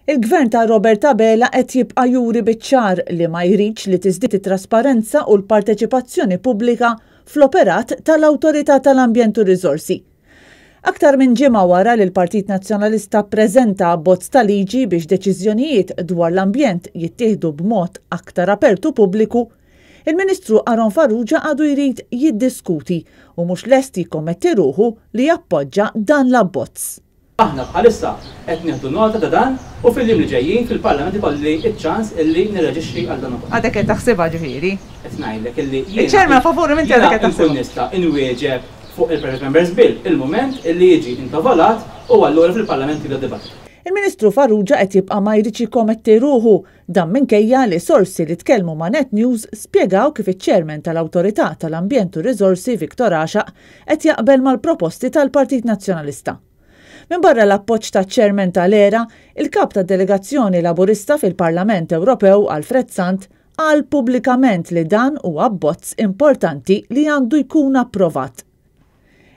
Il-Gvern ta' Robert Abela qed jibqa' juri biċ-ċar li ma jridx li tiżdied it-trasparenza u l-parteċipazzjoni pubblika fl-operat tal-Awtorità tal-Ambjent u r-Riżorsi. Aktar minn ġimgħa wara li l-Partit Nazzjonalista ppreżenta abbozz ta' liġi biex deċiżjonijiet dwar l-ambjent jittieħdu b'mod aktar apert u pubbliku, il-Ministru Aaron Farrugia għadu jrid jiddiskuti u mhux lest jikkommetti ruħu li jappoġġa dan l-abbozz. Aħna bħalissa qed nieħdu nota ta' dan u fil-jiem li ġejjin fil-Parlament ikolli ċ-ċans illi nirreaġixxi għal dan ukoll. Għadek qed taħsibha ġifieri? Qed ngħidlek illi jiena Iċ-Chairman favur imma inti għadek qed jiena taħsibha. nkun nista' inwieġeb fuq il-Private Members Bill il-mument illi jiġi intavolat u allura fil-Parlament jibda d-dibattitu. Il-Ministru Farrugia qed jibqa' ma jridx jikkometti ruħu, dan minkejja li sorsi li tkellmu ma' Net News spjegaw kif iċ-Chairman tal-Awtorità tal-Ambjent u r-Riżorsi Victor Għaxaq qed jaqbel mal-proposti tal-Partit Nazzjonalista. Minbarra l-appoġġ taċ-Chairman tal-ERA, il-Kap tad-Delegazzjoni Laburista fil-Parlament Ewropew Alfred Sant qal pubblikament li dan hu abbozz importanti li għandu jkun approvat.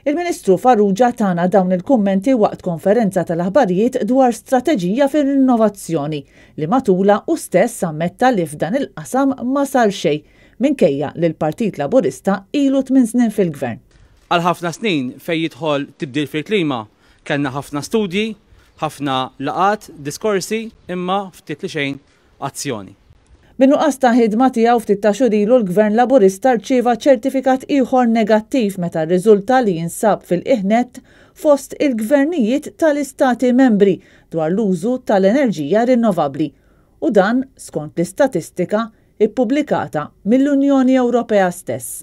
Il-Ministru Farrugia tana dawn il-kummenti waqt konferenza tal-aħbarijiet dwar strateġija fir-rinnovazzjoni li matulha hu stess ammetta li f'dan il-qasam ma sar xejn minkejja li l-Partit Laburista ilu tminn snin fil-Gvern. Għal ħafna snin fejn jidħol tibdil fil-klima kellna ħafna studji, ħafna laqgħat, diskorsi imma ftit li xejn azzjoni. Bin-nuqqas ta' ħidma tiegħu ftit ta' xhur ilu l-Gvern Laburista rċieva ċertifikat ieħor negattiv meta rriżulta li jinsab fil-qiegħ nett fost il-gvernijiet tal-istati membri dwar l-użu tal-enerġija rinnovabbli u dan skont l-istatistika ippubblikata mill-Unjoni Ewropea stess.